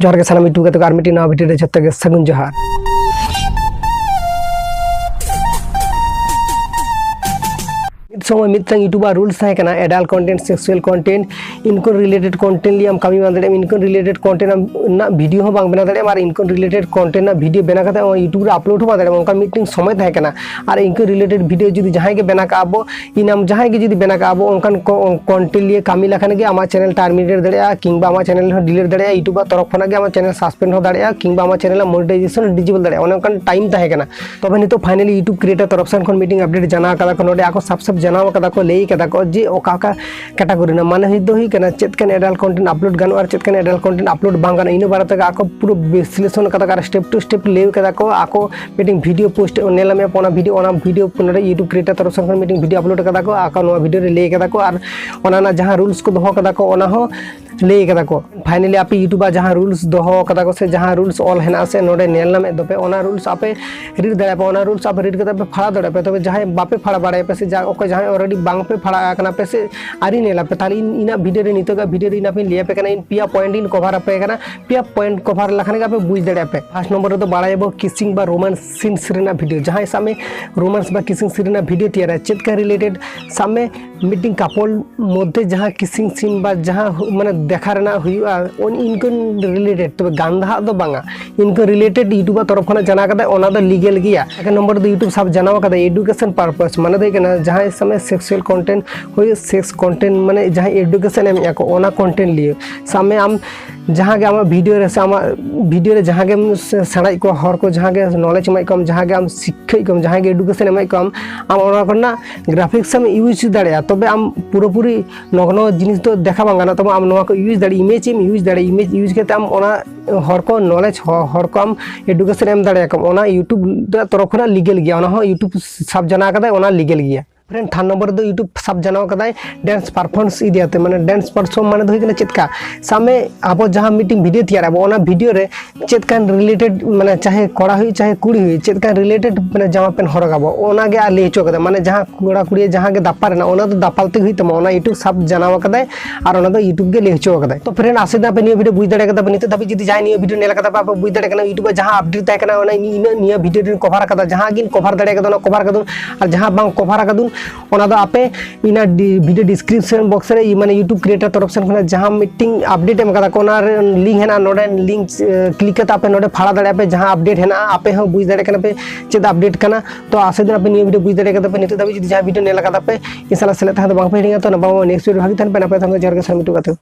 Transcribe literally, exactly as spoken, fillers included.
ᱡᱚᱦᱟᱨ ᱜᱮ ᱥᱟᱱᱟᱢ YouTube ᱜᱟᱛᱮ ᱠᱚ, ᱟᱨ ᱢᱤᱫᱴᱤᱡ ᱱᱟᱣᱟ ᱵᱷᱤᱰᱤᱭᱳ ᱨᱮ ᱡᱚᱛᱚ ᱜᱮ ᱥᱟᱹᱜᱩᱱ ᱡᱚᱦᱟᱨ᱾ ᱢᱤᱫ ᱥᱚᱢᱚᱭ ᱢᱤᱫᱴᱟᱝ YouTubeᱟᱜ ᱨᱩᱞᱥ ᱛᱟᱦᱮᱸ ᱠᱟᱱᱟ, adult content, sexual content, ᱤᱱᱠᱚᱱ ᱨᱤᱞᱮᱴᱮᱰ ᱠᱚᱱᱴᱮᱱᱴ ᱞᱤᱭᱮ ᱟᱢ ᱠᱟᱹᱢᱤ ᱵᱟᱝ ᱫᱟᱲᱮᱭᱟᱜᱼᱟ, ᱤᱱᱠᱚᱱ ᱨᱤᱞᱮᱴᱮᱰ ᱠᱚᱱᱴᱮᱱᱴ ᱨᱮᱱᱟᱜ ᱵᱷᱤᱰᱤᱭᱳ ᱦᱚᱸ ᱵᱟᱝ ᱵᱮᱱᱟᱣ ᱫᱟᱲᱮᱭᱟᱜᱼᱟ, ᱟᱨ ᱤᱱᱠᱚᱱ ᱨᱤᱞᱮᱴᱮᱰ ᱠᱚᱱᱴᱮᱱᱴ ᱨᱮᱱᱟᱜ ᱵᱷᱤᱰᱤᱭᱳ ᱵᱮᱱᱟᱣ ᱠᱟᱛᱮ ᱟᱢ YouTube ᱨᱮ ᱟᱯᱞᱳᱰ ᱦᱚᱸ ᱵᱟᱝ ᱫᱟᱲᱮᱭᱟᱜᱼᱟ᱾ ᱚᱱᱠᱟ ᱢᱤᱫᱴᱮᱱ ᱥᱚᱢᱚᱭ ᱛᱟᱦᱮᱸ ᱠᱟᱱᱟ᱾ ᱟᱨ ᱤᱱᱠᱚᱱ ᱨᱤᱞᱮᱴᱮᱰ ᱵᱷᱤᱰᱤᱭᱳ ᱡᱩᱫᱤ ᱡᱟᱦᱟᱸᱭ ᱜᱮ ᱵᱮᱱᱟᱣ ᱠᱟᱜᱼᱟ ᱵᱚ, ᱤᱱᱟᱢ ᱡᱟᱦᱟᱸᱭ ᱜᱮ ᱡᱩᱫᱤ ᱵᱮᱱᱟᱣ ᱠᱟᱜᱼᱟ ᱵᱚ, ᱚᱱᱠᱟᱱ ᱠᱚ-, ᱠᱚᱱᱴᱮᱱᱴ ᱞᱤᱭᱮ ᱠᱟᱹᱢᱤ ᱞᱮᱠᱷᱟᱱ ᱜᱮ ᱟᱢᱟᱜ ᱪᱮᱱᱮᱞ ᱴᱟᱨᱢᱤᱱᱮᱴ ᱫᱟᱲᱮᱭᱟᱜᱼᱟ, ᱠᱤᱝᱵᱟ ᱟᱢᱟᱜ ᱪᱮᱱᱮᱞ ᱦᱚᱸ ᱰᱤᱞᱤᱴ ᱫᱟᱲᱮᱭᱟᱜᱼᱟ, YouTube ᱛᱚᱨᱚᱯ ᱠᱷᱚᱱᱟᱜ ᱜᱮ ᱟᱢᱟᱜ ᱪᱮᱱᱮᱞ ᱥᱟᱥᱯᱮᱱᱰ ᱦᱚᱸ ᱫᱟᱲᱮᱭᱟᱜᱼᱟ, ᱠᱤᱝᱵᱟ ᱟᱢᱟᱜ ᱪᱮᱱᱮᱞ ᱢᱚᱱᱤᱴᱟᱭᱡᱮᱥᱚᱱ ᱰᱤᱡᱮᱵᱚᱞ ᱫᱟᱲᱮᱭᱟᱜᱼᱟ᱾ ᱚᱱᱮ ᱚᱱᱠᱟᱱ ᱴᱟᱭᱤᱢ ᱛᱟᱦᱮᱸ ᱠᱟᱱᱟ᱾ ᱛᱚᱵᱮ ᱱᱤᱛᱚᱜ finally YouTube creator ᱛᱚᱨᱚᱯ ᱥᱮᱱ ᱠᱷᱚᱱ ᱢᱤᱫᱴᱤᱝ ᱟᱯᱰᱮᱴ ᱡᱟᱱᱟᱣ ᱠᱟᱫᱟ ᱠᱚ, ᱱᱚᱰᱮ ᱟᱠᱚ ᱥᱟᱯ ᱥᱟᱯ ᱡᱟᱱᱟᱣ ᱠᱟᱫᱟ ᱠᱚ, ᱞᱟᱹᱭ ᱠᱟᱫᱟ ᱠᱚ ᱡᱮ ᱚᱠᱟ ᱚᱠᱟ ᱠᱮᱴᱟᱜᱚᱨᱤ ᱨᱮᱱᱟᱜ ᱢᱟᱱᱮ ᱦᱩᱭ ᱫᱚ ᱦᱩᱭᱩᱜ ᱠᱟᱱᱟ ᱪᱮᱫ ᱠᱟᱱ adult content ᱟᱯᱞᱳᱰ ᱜᱟᱱᱚᱜᱼᱟ ᱟᱨ ᱪᱮᱫ ᱠᱟᱱ adult content ᱟᱯᱞᱳᱰ ᱵᱟᱝ ᱜᱟᱱᱚᱜᱼᱟ᱾ ᱤᱱᱟᱹ ᱵᱟᱨᱮ ᱛᱮᱜᱮ ᱟᱠᱚ ᱯᱩᱨᱟᱹ ᱵᱤᱥᱞᱮᱥᱚᱱ ᱠᱟᱫᱟ ᱠᱚ ᱟᱨ step to step ᱞᱟᱹᱭ ᱠᱟᱫᱟ ᱠᱚ᱾ ᱟᱠᱚ ᱢᱤᱫᱴᱤᱝ ᱵᱷᱤᱰᱤᱭᱳ ᱯᱳᱥᱴ ᱧᱮᱞ ᱢᱮ, ᱚᱱᱟ ᱵᱷᱤᱰᱤᱭᱳ, ᱚᱱᱟ ᱵᱷᱤᱰᱤᱭᱳ ᱱᱚᱰᱮ YouTube creator ᱛᱚᱨᱚᱯ ᱥᱮᱱ ᱠᱷᱚᱱ ᱢᱤᱫᱴᱤᱝ ᱵᱷᱤᱰᱤᱭᱳ ᱟᱯᱞᱳᱰ ᱠᱟᱫᱟ ᱠᱚ᱾ ᱟᱠᱚ ᱱᱚᱣᱟ ᱵᱷᱤᱰᱤᱭᱳ ᱨᱮ ᱞᱟᱹᱭ ᱠᱟᱫᱟ ᱠᱚ ᱟᱨ ᱚᱱᱟ ᱨᱮᱱᱟᱜ ᱡᱟᱦᱟᱸ ᱨᱩᱞᱥ ᱠᱚ ᱫᱚᱦᱚ ᱠᱟᱫᱟ ᱠᱚ, ᱚᱱᱟ ᱦᱚᱸ ᱞᱟᱹᱭ ᱠᱟᱫᱟ ᱠᱚ᱾ Finally ᱟᱯᱮ YouTubeᱟᱜ ᱡᱟᱦᱟᱸ ᱨᱩᱞᱥ ᱫᱚᱦᱚ ᱠᱟᱫᱟ ᱠᱚ ᱥᱮ ᱡᱟᱦᱟᱸ ᱨᱩᱞᱥ ᱚᱞ ᱦᱮᱱᱟᱜᱼᱟ ᱥᱮ ᱱᱚᱰᱮ ᱧᱮᱞ ᱧᱟᱢᱮᱫ ᱫᱚᱯᱮ, ᱚᱱᱟ ᱨᱩᱞᱥ ᱟᱯᱮ ᱨᱤᱰ ᱫᱟᱲᱮᱭᱟᱜᱼᱟ ᱯᱮ, ᱚᱱᱟ ᱨᱩᱞᱥ ᱟᱯᱮ ᱨᱤᱰ ᱠᱟᱛᱮ ᱯᱮ ᱯᱷᱟᱲᱟᱣ ᱫᱟᱲᱮᱭᱟᱜᱼᱟ ᱯᱮ᱾ ᱛᱚᱵᱮ ᱡᱟᱦᱟᱸᱭ ᱵᱟᱯᱮ ᱯᱷᱟᱲᱟᱣ ᱵᱟᱲᱟᱭᱟ ᱯᱮ ᱥᱮ ᱡᱟ-, ᱚᱠᱚᱭ ᱡᱟᱦᱟᱸᱭ already ᱵᱟᱝ ᱯᱮ ᱯᱷᱟᱲᱟᱣ ᱟᱠᱟᱱᱟ ᱯᱮ ᱥᱮ ᱟᱹᱣᱨᱤ ᱧᱮᱞ ᱟᱯᱮ, ᱛᱟᱦᱞᱮ ᱤᱧ ᱤᱧᱟᱹᱜ ᱵᱷᱤᱰᱤᱭᱳ ᱨᱮ, ᱱᱤᱛᱚᱜᱟᱜ ᱵᱷᱤᱰᱤᱭᱳ ᱨᱮ ᱤᱧ ᱟᱯᱮᱧ ᱞᱟᱹᱭ ᱟᱯᱮ ᱠᱟᱱᱟ, ᱤᱧ ᱯᱮᱭᱟ ᱯᱚᱭᱮᱱᱴ ᱤᱧ ᱠᱚᱵᱷᱟᱨ ᱟᱯᱮ ᱠᱟᱱᱟ᱾ ᱯᱮᱭᱟ ᱯᱚᱭᱮᱱᱴ ᱠᱚᱵᱷᱟᱨ ᱞᱮᱠᱷᱟᱱ ᱜᱮ ᱟᱯᱮ ᱵᱩᱡᱽ ᱫᱟᱲᱮᱭᱟᱜᱼᱟ ᱯᱮ᱾ ᱯᱷᱟᱥᱴ ᱱᱚᱢᱵᱚᱨ ᱨᱮᱫᱚ ᱵᱟᱲᱟᱭᱟᱵᱚ kissing ᱵᱟ romance scenes ᱨᱮᱱᱟᱜ ᱵᱷᱤᱰᱤᱭᱳ᱾ ᱡᱟᱦᱟᱸᱭ ᱥᱟᱵ ᱢᱮ romance ᱵᱟ kissing scene ᱨᱮᱱᱟᱜ ᱵᱷᱤᱰᱤᱭᱳ ᱛᱮᱭᱟᱨᱟ, ᱪᱮᱫ ᱠᱟ ᱨᱤᱞᱮᱴᱮᱰ, ᱥᱟᱵ ᱢᱮ ᱢᱤᱫᱴᱤᱝ ᱠᱟᱯᱚᱞ ᱢᱚᱫᱽᱫᱷᱮ ᱡᱟᱦᱟᱸ kissing scene ᱵᱟ ᱡᱟᱦᱟᱸ ᱦᱩ-, ᱢᱟᱱᱮ ᱫᱮᱠᱷᱟ ᱨᱮᱱᱟᱜ ᱦᱩᱭᱩᱜᱼᱟ, ᱩᱱ ᱤᱱᱠᱚᱱ ᱨᱤᱞᱮᱴᱮᱰ, ᱛᱚᱵᱮ ᱜᱟᱱᱫᱷᱟᱣᱟᱜ ᱫᱚ ᱵᱟᱝᱟ᱾ ᱤᱱᱠᱚᱱ ᱨᱤᱞᱮᱴᱮᱰ YouTubeᱟᱜ ᱛᱚᱨᱚᱯ ᱠᱷᱚᱱᱟᱜ ᱡᱟᱱᱟᱣ ᱠᱟᱫᱟ, ᱚᱱᱟ ᱫᱚ ᱞᱤᱜᱮᱞ ᱜᱮᱭᱟ᱾ ᱥᱮᱠᱮᱱᱰ ᱱᱚᱢᱵᱚᱨ ᱫᱚ YouTube ᱥᱟᱵ ᱡᱟᱱᱟᱣ ᱠᱟᱫᱟ education purpose, ᱢᱟᱱᱮ ᱫᱚ ᱦᱩᱭᱩᱜ ᱠᱟᱱᱟ ᱡᱟᱦᱟᱸᱭ ᱥᱟᱵ ᱢᱮ sexual content ᱦᱩᱭᱩᱜ, sex content ᱢᱟᱱᱮ ᱡᱟᱦᱟᱸᱭ education ᱮᱢᱮᱜᱼᱟ ᱠᱚ, ᱚᱱᱟ content ᱞᱤᱭᱮ᱾ ᱥᱟᱵ ᱢᱮ ᱟᱢ ᱡᱟᱦᱟᱸ ᱜᱮ ᱟᱢᱟᱜ ᱵᱷᱤᱰᱤᱭᱳ ᱨᱮ ᱥᱮ ᱟᱢᱟᱜ ᱵᱷᱤᱰᱤᱭᱳ ᱨᱮ ᱡᱟᱦᱟᱸ ᱜᱮᱢ ᱥᱮ-, ᱥᱮᱬᱟᱭᱮᱫ ᱠᱚᱣᱟ ᱦᱚᱲ ᱠᱚ, ᱡᱟᱦᱟᱸ ᱜᱮ ᱱᱚᱞᱮᱡᱽ ᱮᱢᱟᱭᱮᱫ ᱠᱚᱣᱟᱢ, ᱡᱟᱦᱟᱸ ᱜᱮ ᱟᱢ ᱥᱤᱠᱠᱷᱟᱭᱮᱫ ᱠᱚᱣᱟᱢ, ᱡᱟᱦᱟᱸᱭ ᱜᱮ education ᱮᱢᱟᱭᱮᱫ ᱠᱚᱣᱟᱢ, ᱟᱢ ᱚᱱᱟ ᱠᱚᱨᱮᱱᱟᱜ graphics ᱮᱢ use ᱫᱟᱲᱮᱭᱟᱜᱼᱟ᱾ ᱛᱚᱵᱮ ᱟᱢ ᱯᱩᱨᱟᱹᱯᱩᱨᱤ ᱱᱚᱜᱱᱚ ᱡᱤᱱᱤᱥ ᱫᱚ ᱫᱮᱠᱷᱟ ᱵᱟᱝ ᱜᱟᱱᱚᱜ ᱛᱟᱢᱟ᱾ ᱟᱢ ᱱᱚᱣᱟ ᱠᱚ use ᱫᱟᱲᱮᱭᱟᱜᱼᱟ, image ᱮᱢ use ᱫᱟᱲᱮᱭᱟᱜᱼᱟ, image use ᱠᱟᱛᱮ ᱟᱢ ᱚᱱᱟ ᱦᱚᱲ ᱠᱚ ᱱᱚᱞᱮᱡᱽ, ᱦᱚ-, ᱦᱚᱲ ᱠᱚ ᱟᱢ education ᱮᱢ ᱫᱟᱲᱮᱭᱟᱠᱚᱣᱟᱢ᱾ ᱚᱱᱟ YouTube ᱨᱮᱭᱟᱜ ᱛᱚᱨᱚᱯ ᱠᱷᱚᱱᱟᱜ ᱞᱤᱜᱮᱞ ᱜᱮᱭᱟ, ᱚᱱᱟ ᱦᱚᱸ YouTube ᱥᱟᱵ ᱡᱟᱱᱟ ᱠᱟᱫᱟᱭ, ᱚᱱᱟ ᱞᱤᱜᱮᱞ ᱜᱮᱭᱟ᱾ ᱯᱷᱨᱮᱱᱰ, ᱛᱷᱟᱨᱰ ᱱᱚᱢᱵᱚᱨ ᱨᱮᱫᱚ YouTube ᱥᱟᱵ ᱡᱟᱱᱟᱣ ᱠᱟᱫᱟᱭ ᱰᱮᱱᱥ ᱯᱟᱨᱯᱷᱚᱨᱢᱮᱱᱥ ᱤᱫᱤ ᱠᱟᱛᱮ᱾ ᱢᱟᱱᱮ ᱰᱮᱱᱥ ᱯᱟᱨᱯᱷᱚᱨᱢ ᱢᱟᱱᱮ ᱫᱚ ᱦᱩᱭᱩᱜ ᱠᱟᱱᱟ ᱪᱮᱫ ᱠᱟ, ᱥᱟᱵ ᱢᱮ ᱟᱵᱚ ᱡᱟᱦᱟᱸ ᱢᱤᱫᱴᱤᱝ ᱵᱷᱤᱰᱤᱭᱳ ᱛᱮᱭᱟᱨ ᱟᱵᱚ, ᱚᱱᱟ ᱵᱷᱤᱰᱤᱭᱳ ᱨᱮ ᱪᱮᱫ ᱠᱟᱱ ᱨᱤᱞᱮᱴᱮᱰ, ᱢᱟᱱᱮ ᱪᱟᱦᱮ ᱠᱚᱲᱟ ᱦᱩᱭᱩᱜ ᱪᱟᱦᱮ ᱠᱩᱲᱤ ᱦᱩᱭᱩᱜ, ᱪᱮᱫ ᱠᱟᱱ ᱨᱤᱞᱮᱴᱮᱰ ᱢᱟᱱᱮ ᱡᱟᱢᱟ ᱯᱮᱱ ᱦᱚᱨᱚᱜ ᱟᱵᱚ, ᱚᱱᱟ ᱜᱮ ᱟᱨ ᱞᱟᱹᱭ ᱦᱚᱪᱚ ᱠᱟᱫᱟ᱾ ᱢᱟᱱᱮ ᱡᱟᱦᱟᱸ ᱠᱚᱲᱟ ᱠᱩᱲᱤ ᱡᱟᱦᱟᱸ ᱜᱮ ᱫᱟᱯᱟᱞ ᱨᱮᱱᱟᱜ, ᱚᱱᱟ ᱫᱚ ᱫᱟᱯᱟᱞ ᱛᱮᱜᱮ ᱦᱩᱭᱩᱜ ᱛᱟᱢᱟ, ᱚᱱᱟ YouTube ᱥᱟᱵ ᱡᱟᱱᱟᱣ ᱠᱟᱫᱟᱭ ᱟᱨ ᱚᱱᱟ ᱫᱚ YouTube ᱜᱮ ᱞᱟᱹᱭ ᱦᱚᱪᱚ ᱠᱟᱫᱟᱭ᱾ ᱛᱚ ᱯᱷᱨᱮᱱᱰ, ᱟᱥᱮ ᱫᱚ ᱟᱯᱮ ᱱᱤᱭᱟᱹ ᱵᱷᱤᱰᱤᱭᱳ ᱵᱩᱡᱽ ᱫᱟᱲᱮ ᱠᱟᱫᱟ ᱯᱮ᱾ ᱱᱤᱛᱚᱜ ᱫᱷᱟᱹᱵᱤᱡ ᱡᱩᱫᱤ ᱡᱟᱦᱟᱸᱭ ᱱᱤᱭᱟᱹ ᱵᱷᱤᱰᱤᱭᱳ ᱧᱮᱞ ᱠᱟᱫᱟ ᱯᱮ, ᱟᱯᱮ ᱵᱩᱡᱽ ᱫᱟᱲᱮ ᱠᱟᱱᱟ YouTube ᱨᱮ ᱡᱟᱦᱟᱸ ᱟᱯᱰᱮᱴ ᱛᱟᱦᱮᱸ ᱠᱟᱱᱟ, ᱚᱱᱟ ᱤᱧ ᱤᱱᱟᱹᱜ ᱱᱤᱭᱟᱹ ᱵᱷᱤᱰᱤᱭᱳ ᱨᱮᱧ ᱠᱚᱵᱷᱟᱨ ᱠᱟᱫᱟ, ᱡᱟᱦᱟᱸ ᱜᱤᱧ ᱠᱚᱵᱷᱟᱨ ᱫᱟᱲᱮ ᱠᱟᱫᱟ ᱚᱱᱟ ᱠᱚᱵᱷᱟᱨ ᱠᱟᱫᱩᱧ, ᱟᱨ ᱡᱟᱦᱟᱸ ᱵᱟᱝ ᱠᱚᱵᱷᱟᱨ ᱠᱟᱫᱩᱧ ᱚᱱᱟ ᱫᱚ ᱟᱯᱮ ᱤᱱᱟ ᱰᱤ-, ᱵᱷᱤᱰᱤᱭᱳ ᱰᱤᱥᱠᱨᱤᱯᱥᱚᱱ ᱵᱚᱠᱥ ᱨᱮ, ᱢᱟᱱᱮ YouTube ᱠᱨᱤᱭᱮᱴᱟᱨ ᱛᱚᱨᱚᱯ ᱥᱮᱱ ᱠᱷᱚᱱᱟᱜ ᱡᱟᱦᱟᱸ ᱢᱤᱫᱴᱤᱝ ᱟᱯᱰᱮᱴ ᱮᱢ ᱠᱟᱫᱟ ᱠᱚ, ᱚᱱᱟ ᱨᱮ ᱞᱤᱝᱠ ᱦᱮᱱᱟᱜᱼᱟ, ᱱᱚᱰᱮ ᱞᱤᱝᱠ ᱠᱞᱤᱠ ᱠᱟᱛᱮ ᱟᱯᱮ ᱱᱚᱰᱮ ᱯᱷᱟᱲᱟ ᱫᱟᱲᱮᱭᱟᱜᱼᱟ ᱯᱮ, ᱡᱟᱦᱟᱸ ᱟᱯᱰᱮᱴ ᱦᱮᱱᱟᱜᱼᱟ, ᱟᱯᱮ ᱦᱚᱸ ᱵᱩᱡᱽ ᱫᱟᱲᱮᱭᱟᱜ ᱠᱟᱱᱟ ᱯᱮ ᱪᱮᱫ ᱟᱯᱰᱮᱴ ᱠᱟᱱᱟ᱾ ᱛᱚ ᱟᱥᱮ ᱫᱤᱱ ᱟᱯᱮ ᱱᱤᱭᱟᱹ ᱵᱷᱤᱰᱤᱭᱳ ᱵᱩᱡᱽ ᱫᱟᱲᱮ ᱠᱟᱫᱟ ᱯᱮ᱾ ᱱᱤᱛᱚᱜ ᱫᱷᱟᱹᱵᱤᱡ ᱡᱩᱫᱤ ᱡᱟᱦᱟᱸ ᱵᱷᱤᱰᱤᱭᱳ ᱧᱮᱞ ᱠᱟᱫᱟ ᱯᱮ, ᱤᱧ ᱥᱟᱞᱟᱜ ᱥᱮᱞᱮᱫ ᱛᱟᱦᱮᱸ ᱫᱚ ᱵᱟᱝ ᱯᱮ ᱦᱤᱲᱤᱧᱟ᱾ ᱛᱚ ᱱᱟᱯᱟᱭ ᱱᱮᱠᱥᱴ ᱵᱷᱤᱰᱤᱭᱳ ᱵᱷᱟᱜᱤ ᱛᱟᱦᱮᱱ ᱯᱮ, ᱱᱟᱯᱟᱭ ᱛᱟᱦᱮᱱ ᱯᱮ, ᱡᱚᱦᱟᱨ ᱜᱮ, ᱥᱟᱱᱟᱢ ᱢᱤᱫᱴᱩ ᱜᱟᱛᱮ᱾